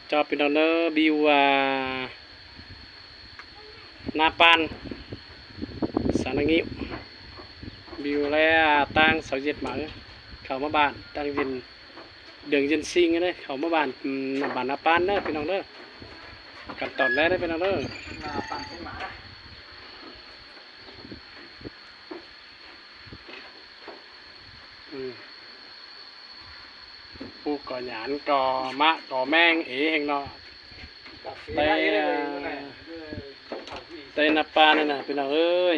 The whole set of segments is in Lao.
ເຈົ້າ ພີ່ນ້ອງເດີ ວິວ ອ່າ ນາປານ ສານະງິ້ວ ວິວແລະຕ່າງຊາວເຢັດມາ ເອີ ເຂົ້າມາບ້ານ ຕັ້ງເຢັນ ເດືອນເຢັນຊິງເດ້ ເຂົ້າມາບ້ານ ອືມ ບ້ານນາປານເດີ ພີ່ນ້ອງເດີ ຂັ້ນຕອນແລກເດີ ພີ່ນ້ອງເດີ ນາປານ ອືມ ປູກກໍຫຍານກໍມະກໍແມງເອງເນາະ ແຕ່ ແຕ່ນາປານນີ້ນະ ພີ່ນ້ອງເອີຍ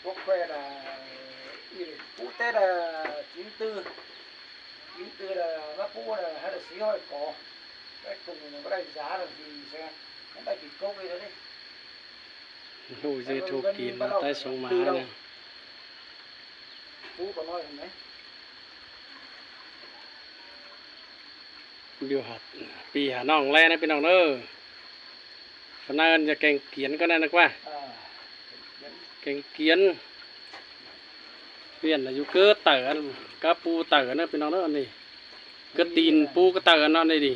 ພວກຂ້ອຍນະ ອີ່ປູເຕັດນະ ຈິງຕື້ ຈິງຕື້ນະ ມາປູນະ ໃຫ້ໄດ້ສີ່ຮ້ອຍກໍ ໄດ້ກຸງນະ ບໍ່ໄດ້ຢານະ ດີຊະ ມັນໄດ້ກິນກົກອີກແລ້ວນີ້. ຮູ້ເຮັດຮູ້ກິນ ໃຕ້ສົງໝານະ ປູບໍ່ນ້ອຍຫັ້ນນະ ຢູ່ຫາ ປີຫານ້ອງແລນະ ພີ່ນ້ອງເດີ ຄະນະເອີ້ນຈະແກງກຽນກໍນັ້ນນະກວ່າ ອ່າ ແກງກຽນ ປ່ຽນລະຢູ່ເກີດເຕີອັນ ກະປູເຕີນະ ພີ່ນ້ອງເດີ ອັນນີ້ ກະຕີນປູກະເຕີນເນາະ ນີ້ດິ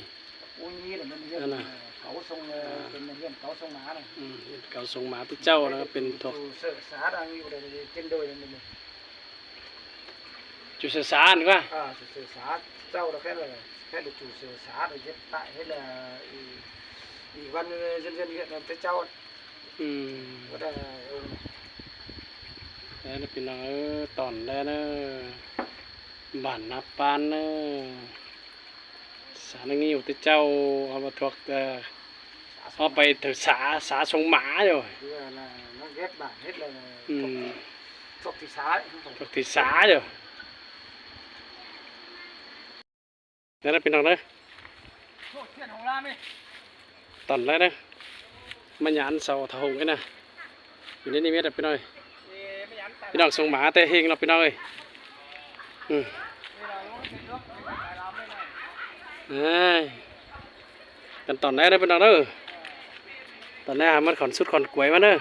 ໂອ້ຍ ນີ້ແຫຼະແມ່ນເຮືອນ ອັນນະ ເຂົາສົ່ງ ເອີ ເປັນເຮືອນເຂົາສົ່ງມານະ ອືມ ເຮືອນເຂົາສົ່ງມາ ເປັນເຈົ້ານະ ເປັນ ເຊີສາດ ຢູ່ໄດ້ກິນໂດຍ ຈຸເຊີສານກວ່າ ອ່າ ຈຸເຊີສານ ເຈົ້າລະແຄ່ ແຄ່ຈຸເຊີສານ ເຮັດຕະ ເຮັດ ອີ ອີກວັນເຊັນໆ ເຮັດນຳແຕ່ເຈົ້າ ອືມ ບໍ່ໄດ້ ເອີ ແລ້ວພີ່ນ້ອງເອີຍ ຕອນແລກເດີ ບ້ານນາປານເດີ ສານະງິ້ວແຕ່ເຈົ້າ ເອົາມາທວກ ເອີ ເອົາໄປຖືສາ ສາສົງໝາຢູ່ ເຮັດບ້ານເຮັດແລ້ວ ອືມ ທວກທີ່ສາ ທວກທີ່ສາຢູ່. ນັ້ນນະ ພີ່ນ້ອງເດີ ຕອນແລກເດີ ມາຫຍານເສົາທະຫົງນີ້ນະ ຢູ່ໃນນິມິດນະ ພີ່ນ້ອງເອີຍ ພີ່ນ້ອງສົ່ງໝາແຕ່ເຮງເນາະ ພີ່ນ້ອງເອີຍ ອືມ ເອີຍ ກັນຕອນແລກເດີ ພີ່ນ້ອງເດີ ຕອນແລກມັນຂອນສຸດຂອນກວຍມັນເດີ.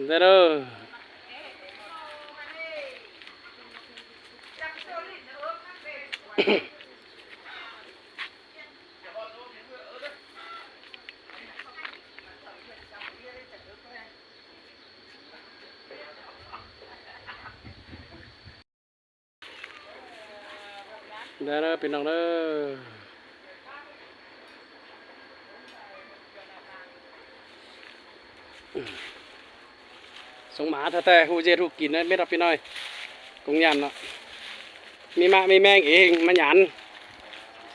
ເດີ ເດີ. ເດີ ເດີ ພີ່ນ້ອງເດີ ສົ່ງໝາແທ້ໆ ຮູ້ເຮັດຮູ້ກິນເດ້ ແມ່ນດອກພີ່ນ້ອງ ກົງຫຍັນເນາະ ມີໝາກມີແມງເອງ ມາຫຍັນ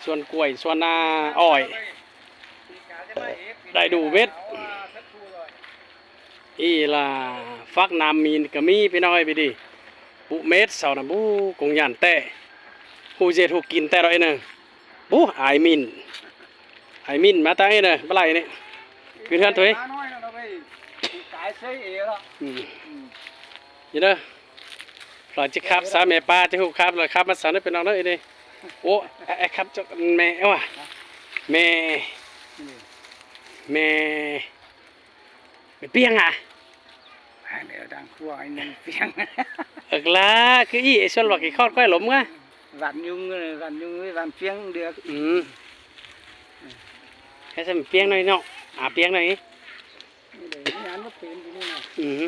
ສວນກ້ວຍ ສວນ ອ່າ ອ້ອຍ ໄດ້ດູເມັດ. ອີ່ລະ ຝັກນ້ຳມີນກະມີພີ່ນ້ອງເອີຍ ພີ່ດີ ປຸເມັດເຊົານະ ບູ ກົງຫຍັນແຕ້ ຮູ້ເຮັດຮູ້ກິນແຕ້ດອກອີ່ເນີ ບູ ອາຍມິນ ອາຍມິນ ມາຕັ້ງອີ່ເນີ ບໍ່ໄຫຼນີ້ ຄືເຮືອນໂຕເອງ ອືມ ນີ້ເດີ ລາວຈະຂັບສາແມ່ປ້າຈະຮູ້ຂັບ ລາວຂັບມາສາເດີ ພີ່ນ້ອງເດີ ອີ່ນີ້ ໂອ້ ໄອ້ຂັບ ແມ່ວ່າ ແມ່ ແມ່ ແມ່ປຽງຫາ ແມ່ດັງຄົວ ໄອ້ແມ່ປຽງ ເອິກລາ ຄືອີ່ ໄອ້ສ່ວນວ່າຂີ້ຄອດກ້ອຍລົມງາ ຫວານຍຸງ ເອີ ຫວານຍຸງ ຫວານປຽງເດືອກ ອືມ ໃຫ້ສຳປຽງໜ້ອຍເນາະ ອາ ປຽງໜ້ອຍ ນີ້ເດ້ ງານບໍ່ເປັນຢູ່ນີ້ນະ ອືມ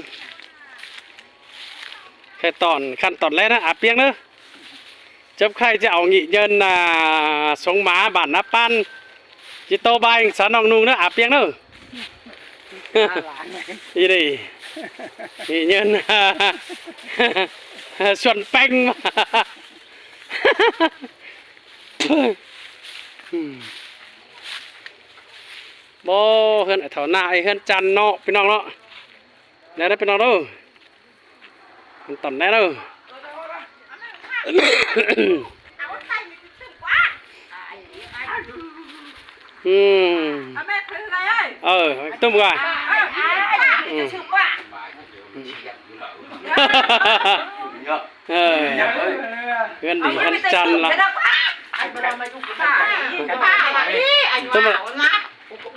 ແຄ່ຕອນ ຂັ້ນຕອນແລກນະ ອາ ປຽງເດີ. ເຈັບໄຂ້ຈະເອົາຫຍິເງິນ ອ່າ ສົ່ງມາບ້ານນາປານ ຈິໂຕບາຍສານ້ອງນຸ່ງເດີ ອາປຽງເດີ ອີ່ດີ ຫຍິເງິນ ສ່ວນແປ້ງ ບໍ່ ເຮືອນເຖົ້າໜ້າ ເຮືອນຈັນເນາະ ພີ່ນ້ອງເນາະ ແລ້ວເດີ ພີ່ນ້ອງເດີ. ມັນຕອນແນ່ເດີ ອືມ ເອີ ຕຸ້ມກວ່າ ອືມ ເອີ ເຮືອນດີເຮືອນຈັນລະ ຕຸ້ມ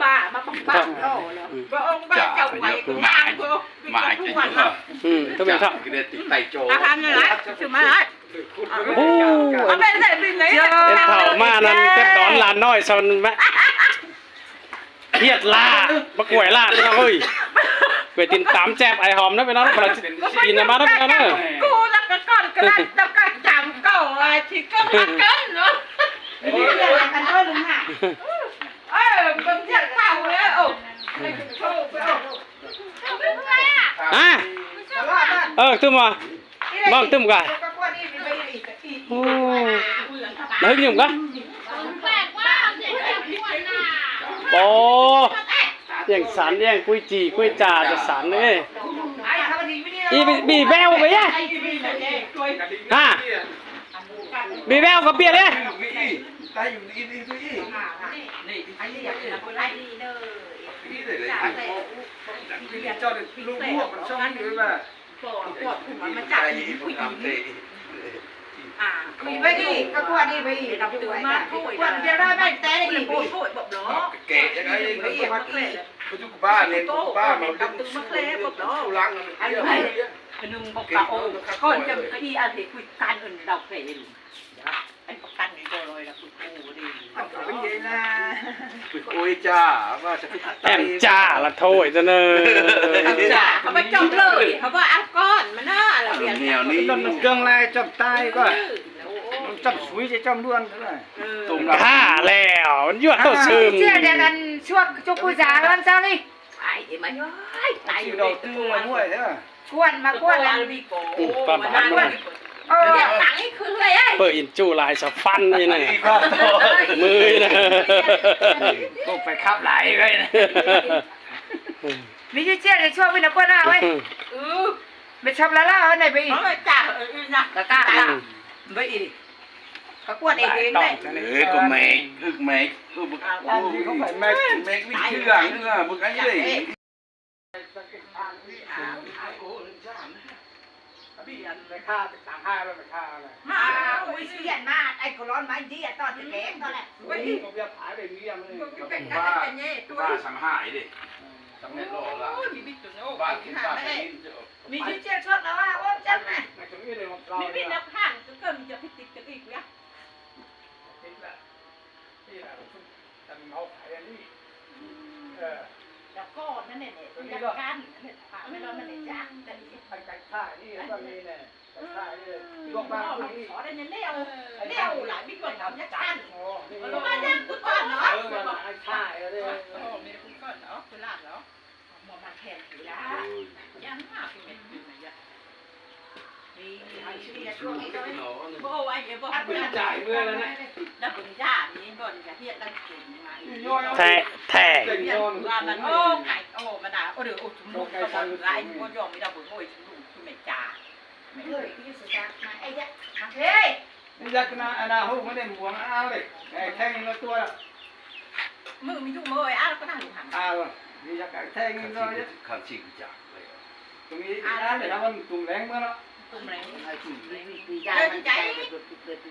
ບ້າມາປັງໆເນາະ ອືມ ພະອົງບ້າເຈົ້າໄປ ໝາຍ ໝາຍ ອືມ ຕ້ອງເປັນເນາະ ອືມ ຕ້ອງເປັນເນາະ ຄືໄດ້ຕິດໄຕໂຈ ອາຫານນັ້ນລະ ຊື້ມາ ໂອ້ ເອົາໄປໃສ່ບິນໄດ້ ເຮັດເຂົ້າມານັ້ນ ແຕ່ດອນຫຼານນ້ອຍຊະມັນ ຫຽດລ້າ ມາກວຍລ້າ ພີ່ນ້ອງເອີຍ ກວຍຕີນຕາມແຈບໄອ້ຫອມເດີພີ່ນ້ອງ ເວລາຊິກິນນຳມາເດີພີ່ນ້ອງເດີ ກູລະກະກ່ອນກະດານ ແລ້ວກະຈັງເກົ່າ ອາ ຊິເກີດກັນເນາະ ເອີ ເບິ່ງທຽບເຂົ້າເດີ ໂອ້ ຮະ ເອີ ຕື່ມວ່າ ນ້ອງຕຶ້ມກະ ໂອ້ ມາເຮັດຫຍັງກະ ໂອ້ ແຍ່ງສັນ ແຍ່ງກຸຍຈີ່ກຸຍຈາຈະສັນເອີຍ ອີບີແວວໄປຍະ ຮະ ບີແວວກະປ່ຽນເດ້ ເຈົ້າໄດ້ລູກຮ່ວມກັນຊ່ອງນີ້ໄວ້ວ່າ ບໍ່ ພວກຜູ້ມາຈາກຜູ້ຍິງ ອ່າ ຄຸຍໄວ້ດີ ກະຄວນດີໄປອີກ ດຳຕື່ມາໂທດ ຄວນຈະໄດ້ໄປແຕ່ອີກ ໂທດບັກເນາະ ກະແກ່ຈັກໄດ້ ໄປອີກ ມາແຄລະ ປັດຈຸບັນນີ້ ໂຕ ປ້າມາດຶງ ດຳຕື່ມາແຄລະບັກເນາະ ຫຼັງ ອັນນີ້ ອັນໜຶ່ງບັກກະໂອ ກ່ອນຈະກະອີ ອັນເຮັດຄຸຍກັນ ເອີ້ນດາວແຄລະ ອັນປະກັນນີ້ບໍ່ລອຍລະ ໂອ້ ໂອ້ຍຈ້າ ວ່າຈະຄື ແອມຈ້າລະໂທຍຊະເນີ ເຂົາໄປຈ້ອມເລີຍ ເຂົາວ່າເອົາກ້ອນມາເນາະ ລະແນວນີ້ ເຄື່ອງລາຍຈ້ອມຕາຍກວ່າ ຈ້ອມສຸຍຈະຈ້ອມດ່ວນ ເອີ ຕ້ມຂ້າແລ້ວ ມັນຢວດໂຕຊຶມ ເຊື່ອດຽວກັນ ຊວກຈຸກກູຈາລະວັນເຊົ້ານີ້ ຕາຍເດ້ມາ ຕາຍຢູ່ໃນໂຕ ກວນມາກວນ ໂອ້ ເປີອິນຈູຫຼາຍສະຟັນນີ້ນະ ມືນະ ໂອ້ ໄປຂັບຫຼາຍໄປນະ ມີຊື່ຈຽນໃນຊ່ວງເປັນກວນເອົາເວີຍ ເອີ ໄປຊອບລາລາເອົາໄດ້ໄປອີກ ເອີ ຈ້າ ເອີ ນະ ກະກະ ໄປອີກ ກະກວນເອງເອງໄດ້ ເອີ ກະແມັກ ແມັກ ເອີ ບັກ ແມັກ ແມັກວິເທືອງ ເອີ ບັກອັນນີ້ ມາ ໂອ້ຍ ສຽນມາ ໄອ້ໂຄລອນມາເຢຍຕອນແກງຕອນແຫຼະ ໂອ້ຍ ບ້າສຳຫາຍເດ້ ສຳເລັດໂລລະ ໂອ້ຍ ມີບິດໂຕໂນ ບ້ານກິນບ້ານກິນ ມີທີ່ຈຽວຊວນລະວ່າ ໂອ້ ຈັກນະ ມີບິດນະ ຜ່ານກະເກີມຈະພິຕິກກັນອີກນະ ຕິດລະ ນີ້ລະ ຄັນເຮົາຂາຍອັນນີ້ ອືມ ເອີ ແລ້ວກໍນັ້ນແຫຼະ ຢາກກັນນັ້ນແຫຼະ ປະໄວ້ລະມັນໄດ້ຈັກກັນ ໄອ້ໄກ່ຂາຍນີ້ ໄອ້ຕົວນີ້ແຫຼະ ໄກ່ຂາຍນີ້ ອືມ ລວກບ້ານນີ້ ຂໍໄດ້ແນວ ແນວຫຼາຍ ມີຄົນຖາມຢາກກັນ ໂອ້ ມາຢາກກັນເນາະ ເອີ ມາໄອ້ຂາຍເດີ ໂອ້ ມີແຕ່ຄົນກ່ອນເນາະ ຄົນລາວເນາະ ບໍ່ມາແທນຄືລະ ຍັງມາຄືແມ່ນຄືນະຍະ ແທ້ ແທ້ ໂອ້ ໄກ່ ໂອ້ ມາດາ ໂອ້ ເດີ ໂອ້ ຊຸມນຸມ ບໍ່ຢອມມີດາ ບໍ່ໂອ້ຍ ຊຸມນຸມ ແມ່ນຈ້າ ເອີຍ ຢູ່ສຸດ ມາ ເອີຍ ມາເອີຍ ນີ້ຢາກນາ ອານາໂຮງ ມັນໄດ້ໝວງ ອາເລີຍ ແທ້ ແທ້ ລະຕົວ ມື້ມີທຸກມື້ ອາ ກະນັ່ງຢູ່ຫັ້ນ ອາ ມີຢາກ ແທ້ ນີ້ລະ ຄັນຊິຈາກ ຕະມີ ອາ ໄດ້ທຳມັນຕຸ່ມແລງເມືອເນາະ ຕຸ່ມແລງ ເອີ ໃຈ ໃຈ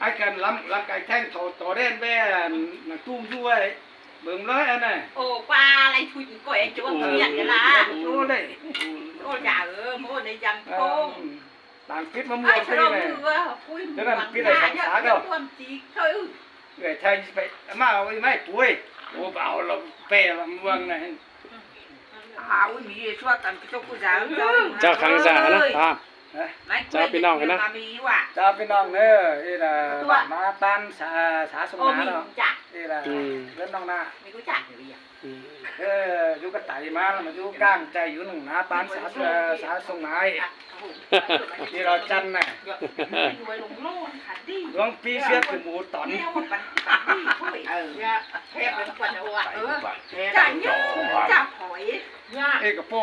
ໄອ້ກັນລຳ ລຳໄກ່ແທ້ງ ໂຕ ໂຕແດນແບນ ນາຕຸ້ມຢູ່ໄວ້ ເບິ່ງເລີຍອັນນັ້ນ ໂອ້ ກວ່າໄລທຸຍ ກ້ອຍ ໂຈນ ໂອ້ ເວຍນ ລະ ໂອ້ ໂອ້ ເອີ ໂອ້ ຢາ ເອີ ໂອ້ ໃນຍາມໂຕ ຕ່າງປິດມະມ່ວງ ໄອ້ ເທົ່ານັ້ນປິດໄດ້ສອງສາກເນາະ ຄວາມຈິງເອີຍ ແທ້ຊິໄປມາເອົາໄມ້ປຸ້ຍ ໂອ້ ເອົາລະແປລະມ່ວງນະ ອາ ອຸ້ຍ ມີຊົ່ວກັນ ເຈົ້າຜູ້ສາວ ເຈົ້າ ເຈົ້າຂັງສານະ ເອີຍ ເຈົ້າພີ່ນ້ອງນະ ເຈົ້າພີ່ນ້ອງເດີ ນີ້ລະ ບ້ານນາຕານ ສາ ສາສົງນາເນາະ ນີ້ລະ ເຮືອນນ້ອງນາ ມີຮູ້ຈັກຢູ່ ອືມ ເອີ ຢູ່ກະໄຕມາ ມາຢູ່ກາງໃຈຢູ່ໜອງນາປານ ສາ ສາສົງນາຍ ທີ່ລາວຈັນນະ ຫຼວງປີເສຍຄືໝູຕອນ ເອີ ຈາຍເງິນຈາກຫອຍ ເອີ ກະໂປ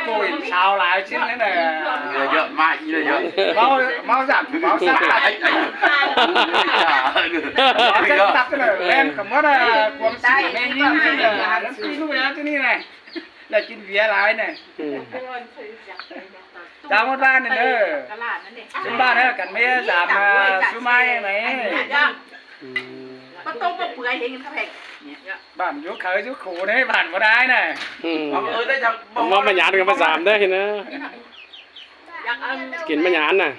ໂປອິນຊາວຫຼາຍຊິນະ ເອີ ເຍາະມາກ ເຍາະ ເມົາ ເມົາສາມ ເມົາສາມ ແລ່ນກະໝົດ ຄວາມຊິແມ່ຍິງ ທີ່ນີ້ນະ ແລ້ວກິນເບຍຫຼາຍແນ່ ອືມ ຈາໝົດບ້ານນີ້ເດີ ຊຸມບ້ານເດີ ກັນເມສາມ ຊຸມມາຫຍັງນີ້ ອືມ ບໍ່ຕົ້ມບໍ່ເປື່ອຍເຫັນກະແພງ ບ້ານຢູ່ເຂົາຢູ່ຄູໃນ ບ້ານບໍ່ໄດ້ນະ ອືມ ເອີ ໄດ້ຈັກ ມາມາຫຍານກັນປະຈຳເດີ ເຫັນນະ ຢາກເອົາ ກິນມາຫຍານນະ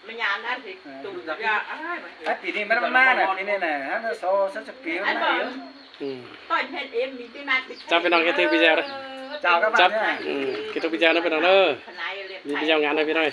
ມາຫຍານນະ ເອີ ຕູຢາ ອາ ປີນີ້ມັນມານະ ປີນີ້ນະ ຮະ ຊາວ ຊາວເຈັດປີມັນມາຢູ່ ອືມ ເຈົ້າ ພີ່ນ້ອງ ເຮັດຖືກວິດຽວເດີ ເຈົ້າ ກັບບ້ານ ເຈົ້າ ເນຍ ອືມ ເຮັດຖືກວິດຽວເດີ ພີ່ນ້ອງເດີ ມີວິດຽວງາມເດີ ພີ່ນ້ອງ.